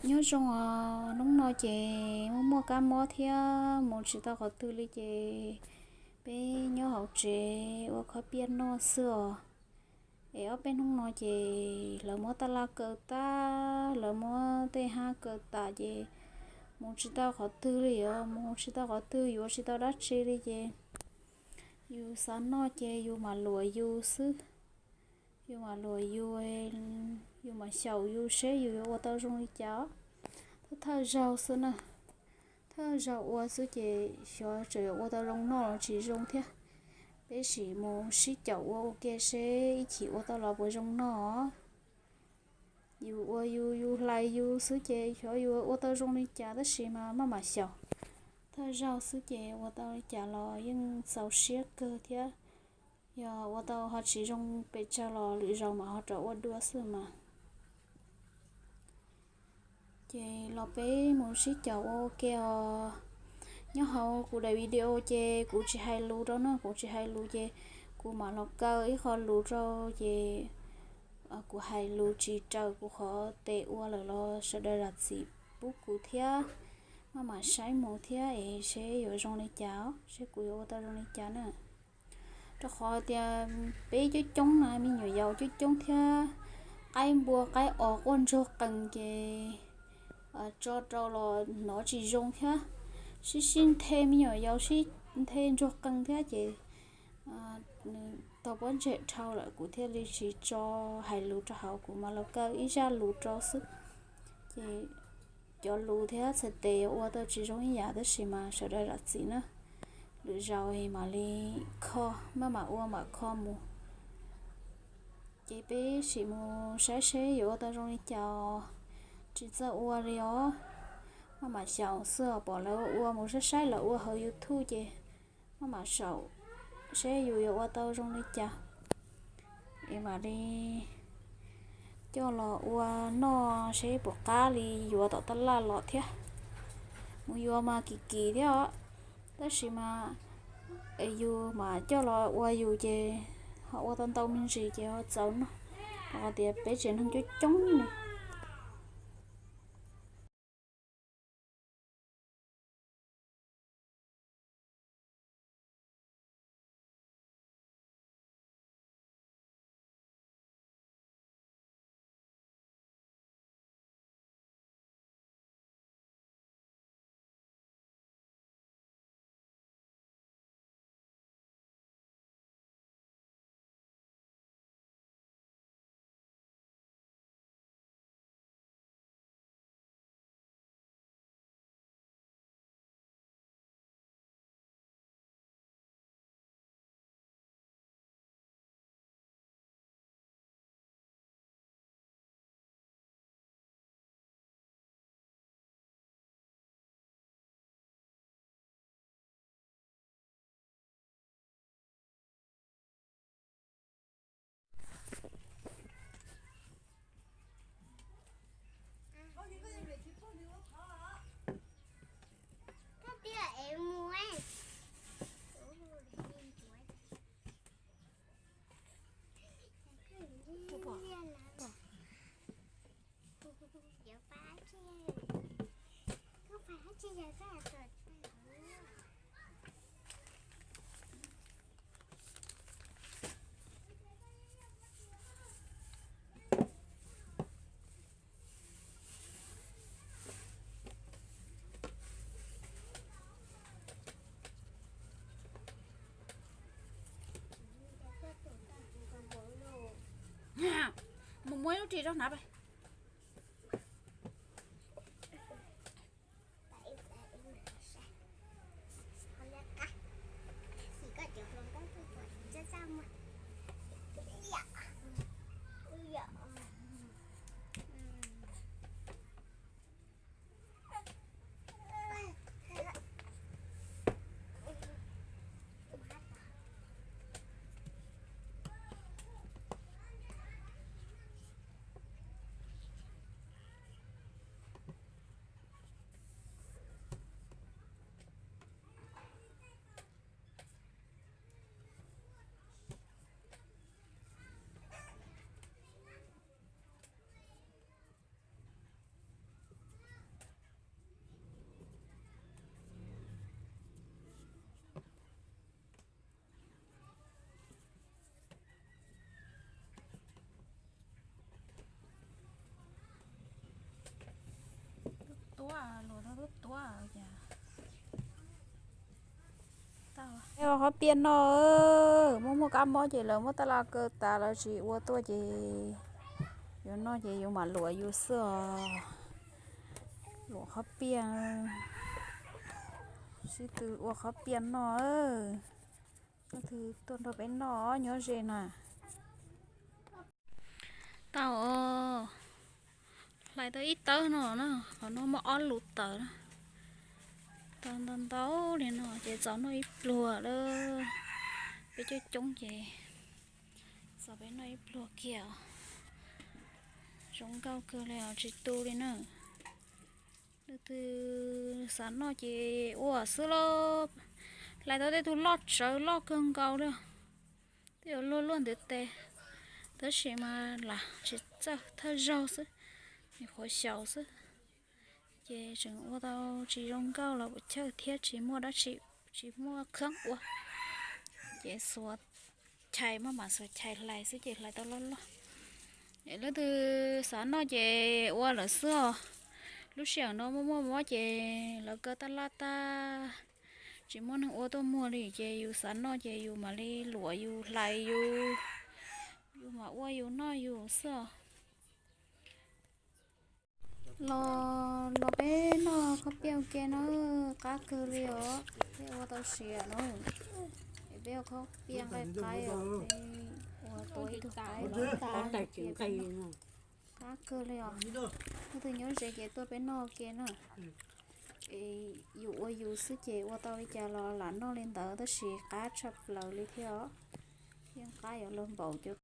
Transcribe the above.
Nyob zoo os, hnub no ces muaj muaj kab mob thiab mus tsis tau qhov twg li ces peb nyob hauv tsev ua khob piaj noj xwb os. Es ob peb hnub no ces lawv muab taj laj kaw tas, lawv muab tej hab kaw tas ces mus tsis tau qhov twg li os, mus tsis tau qhov twg, yuav tsis tau dab tsi li ces yus xav noj ces yus mam luam yus xwb. Yus mam luam yus, yus mam xyaum yus seb yus yuav ua tau zoo li cas. Thawj thawj zaug xwb na, thawj zaug ua xwb ces xyov tseem yuav ua tau zoo noj los tsis zoo thiab. Peb sim mus sib caum ua ua ke seb ib chim ua tau los puas zoo noj. Yus ua yus, yus hlais yus xwb ces xyov yus ua tau zoo li cas tab sis mas maj mam xyaum. Thawj zaug xwb ces ua tau li cas los yeej txaus siab kawg thiab. Yog ua tau ho tsis zoo pes tsawg los lwm zaus mam ho rov ua dua xwb mas. Ces los peb mus sib caum ua ua ke os. Nyob hauv kuv daim video ces kuv tsis hais lus rau na, kuv tsis hais lus ces kuv mam los kaw ib qho lus rau ces kuv hais lus tsis raws kuv qhov tes ua lawm los sawv daws zam txim pub kuv thiab. Maj mam saib mus thiab es seb yuav zoo li cas, seb kuv yuav ua tau zoo li cas na. Rau qhov tias peb coob coob na, me nyuam yaus coob coob thiab, qaib npua qaib os quaj ntsuag qees ces tso rau los hnov tsis zoo thiab, sib sib nthe, me nyuam yaus sib nthe ntsuag qees thiab ces nws tau pob ntseg dhau lawm kuv thiaj li tsis tso hais lus rau hauv, kuv mam los kaw ib zaj lus rau xwb. Ces cov lus thiab txhais tes ua tau tsis zoo ib yam tab sis mas sawv daws zam txim na. Lwm zaus mam li kho, maj mam ua mam kho mus. Ces peb sim mus saib seb yuav ua tau zoo li cas, tsis txawj ua li os. Maj mam xyaum xwb, pom lawv ua mus saib saib lawv ua hauv YouTube ces maj mam xyaum seb yus yuav ua tau zoo li cas es mam li coj los ua noj seb puas qab li yuav tom taj laj los thiab. Mus yuav mas kim kim thiab os, tab sis mas yus mam coj los ua yus ces ho ua tau ntau me ntsis ces ho txaus noj, rau qhov tias peb tsev neeg coob coob li. Mus muab ib lub ris rau hnav pais. Ua qhob piaj noj, muaj muaj kab mob ces lawv muab tab laj kaw tas lawv tsis ua tuaj ces yus noj ces yus mam luam yus xwb os. Luam qhob piaj, sib tw ua qhob piaj noj. Leej twg tuaj nrog peb noj nyob ze na. Tau os, hlais tau ib tawb no na, qhov no muaj ob lus tawv na. Tau ntau ntau li no ces txaus noj ib pluag lawm. Peb coob coob ces txaus peb noj ib pluag kiag os. Zoo nkauj kawg li os, tsis tu li na. Leej twg xav noj ces ua xwb lauj. Hlais tau tej tug loj tsawv loj kawg nkaus li. Twb yuav luaj luaj ntiv tes, tab sis mas lam tsis txawj thawj zaug xwb, nyuam qhuav xyaum xwb. Ces tseem ua tau tsis zoo nkauj los puas chawj thiab tsis muaj dab tsi, tsis muaj kheeb ua. Ces xuas chais, maj mam xuas chais hlais xwb ces hlais tau loj loj. Es leej twg xav noj ces ua lawm xwb os. Lub sij hawm no muaj muaj mob ces lawv kaw tab laj tag, tsis muaj neeg ua tuaj muag li ces yus xav noj ces yus mam li luam yus hlais yus, yus mam ua yus noj yus xwb os. Los los peb noj qhob piaj ua ke na, qab kawg li os, peb ua tau siav na. Es peb ua qhob piaj nqaij qaib os, peb ua tau ib tug qaib, qab kawg li os. Leej twg nyob ze ces tuaj peb noj ua ke na. Es yus ua yus xwb ces ua tau li cas los lam noj li ntawd tab sis qab tshaj plaws li thiab os. Yeej qab yuav luag npaum cov